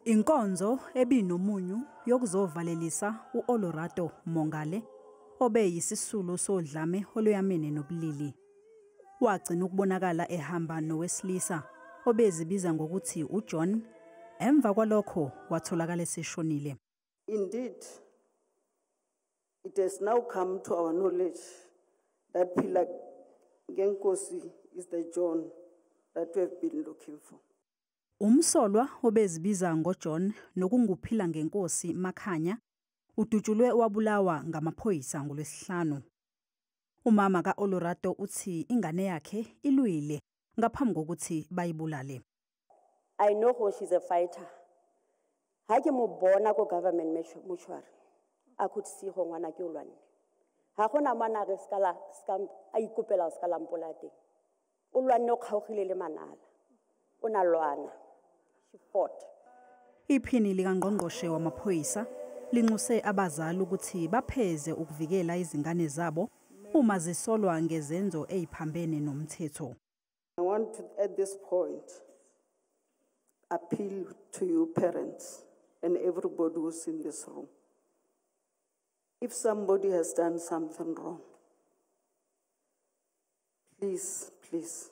Inkonzo ebinomunyu yokuzovalelisa u-Olorato Mongale obeyisisulu sodlame oluyamene nobulili. Wagcina ukubonakala ehamba nowesilisa obezibiza ngokuthi uJohn, emva kwalokho watholakala eseshonile. Indeed, it has now come to our knowledge that Philangenkosi is the John that we have been looking for. Umsolwa obezibiza ngoJohn nokunguPhilangenkosi Makhanya udutshulwe wabulawa ngamaphoyisa ngoLwesihlanu. Umama ka-Olorato uthi ingane yakhe ilwile ngaphambi kokuthi bayibulale. I know her, she's a fighter. Ha ke mo bona ko government mortuary, I could see ho ngwana ke o lwanne. Ha gona mwana re ska la, ska, a ikopela ska la mpola teng. O lwanne o kgaogile le manala. O na lwana. She fought. Iphini likangqongqoshe wamaphoyisa linxuse abazali ukuthi bapheze ukuvikela izingane zabo uma zisolwa ngezenzo eziphambene nomthetho. I want to, at this point, appeal to you parents and everybody who's in this room. If somebody has done something wrong, please, please,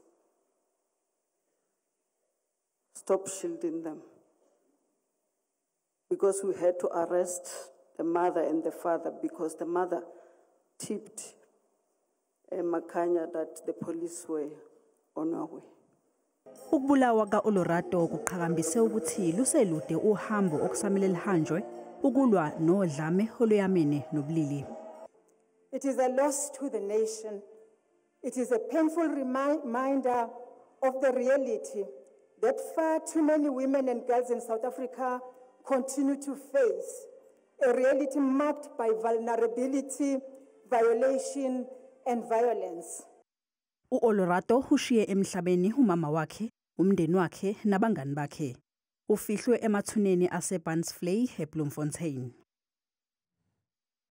stop shielding them. Because we had to arrest the mother and the father because the mother tipped Makhanya that the police were on our way. Ukubulawa ka-Olorato kuqhakambise ukuthi luselude uhambo okusamele lihanjwe ukulwa nodlame oluyamene nobulili. It is a loss to the nation. It is a painful reminder of the reality that far too many women and girls in South Africa continue to face, a reality marked by vulnerability, violation, and violence. U-Olorato ushiye emhlabeni umama wakhe, umndeni wakhe nabangani bakhe. Ufihlwe emathuneni aseBandsvlei eBloemfontein.